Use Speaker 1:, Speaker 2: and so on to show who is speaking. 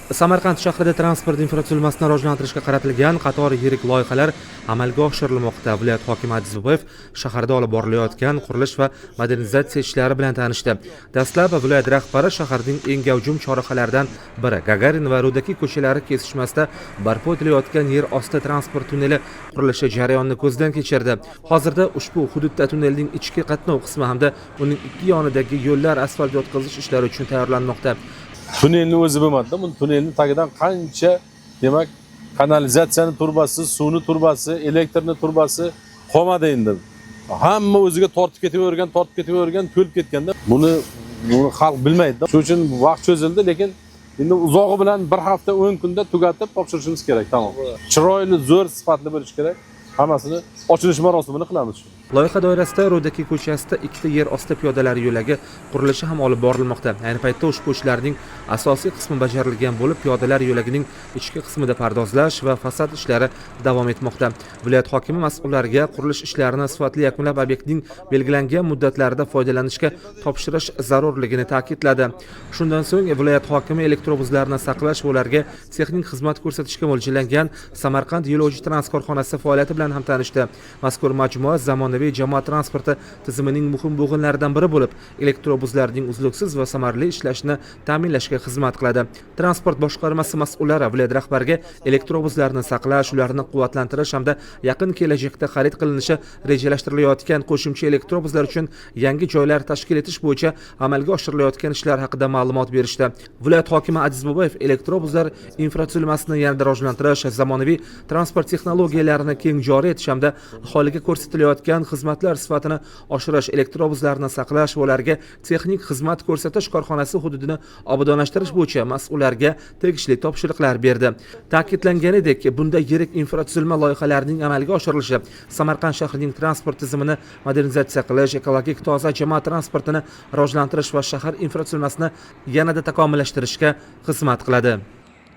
Speaker 1: Samarqand shahrida transport infratuzilmasini rivojlantirishga qaratilgan qator yirik loyihalar amalga oshirilmoqda. Viloyat hokimi Aziz Boboyev shaharda olib borilayotgan qurilish va modernizatsiya ishlari bilan tanishdi. Dastlab viloyat rahbari shaharning eng gavjum chorrahalaridan biri, Gagarin va Rudakiy ko'chalari kesishmasida barpo etilayotgan yer osti transport tunneli qurilishi jarayonini ko'zdan kechirdi. Hozirda ushbu hududda tunnelning ichki qatnov qismi hamda uning ikki yonidagi yo'llar asfalt yotqizish ishlari uchun tayyorlanmoqda.
Speaker 2: Tunnelni o'zi bo'lmadida, buni tunnelni tagidan qancha, demak, kanalizatsiyani turbasi, suvni turbasi, elektrni turbasi qolmadi endi. Hamma o'ziga tortib ketavergan, tortib ketavergan, to'lib ketganda buni xalq bilmaydi. Shuning uchun vaqt cho'zildi, lekin endi uzog'i bilan bir hafta 10 kunda tugatib topshirishimiz kerak, tamom. Chiroyli, zo'r, sifatli bo'lishi kerak. Hammasini ochilish marosimini qilamiz shu.
Speaker 1: Loyiha doirasida Rudakiy ko'chasida ikkita yer osti piyodalar yo'lagi qurilishi ham olib borilmoqda. Ayni paytda ushbu ishlarning asosiy qismi bajarilgan bo'lib, piyodalar yo'lagining ichki qismida pardozlash va fasad ishlari davom etmoqda. Viloyat hokimi mas'ullarga qurilish ishlarini sifatli yakunlab, obyektning belgilangan muddatlarida foydalanishga topshirish zarurligini ta'kidladi. Shundan so'ng viloyat hokimi elektrobuslarni saqlash va ularga texnik xizmat ko'rsatishga mo'ljallangan Samarqand yo'lovchi trans korxonasi faoliyati bilan ham tanishdi. Mazkur majmua zamonaviy jamoat transporti tizimining muhim bo'g'inlaridan biri bo'lib, elektrobuslarning uzluksiz va samarali ishlashini ta'minlashga xizmat qiladi. Transport boshqarmasi mas'ullari viloyat rahbariga elektrobuslarni saqlash, ularni quvvatlantirish hamda yaqin kelajakda xarid qilinishi rejalashtirilayotgan qo'shimcha elektrobuslar uchun yangi joylar tashkil etish bo'yicha amalga oshirilayotgan ishlar haqida ma'lumot berishdi. Viloyat hokimi Aziz Boboyev elektrobuslar infratuzilmasini yanada rivojlantirish, zamonaviy transport texnologiyalarini keng joriy etish hamda aholiga ko'rsatilayotgan xizmatlar sifatini oshirish, elektrobuslarni saqlash va ularga texnik xizmat ko'rsatish korxonasi hududini obodonlashtirish bo'yicha mas'ullarga tegishli topshiriqlar berdi. Ta'kidlanganidek, bunday yirik infratuzilma loyihalarining amalga oshirilishi Samarqand shahrining transport tizimini modernizatsiya qilish, ekologik toza jamoat transportini rivojlantirish va shahar infratuzilmasini yanada takomillashtirishga xizmat qiladi.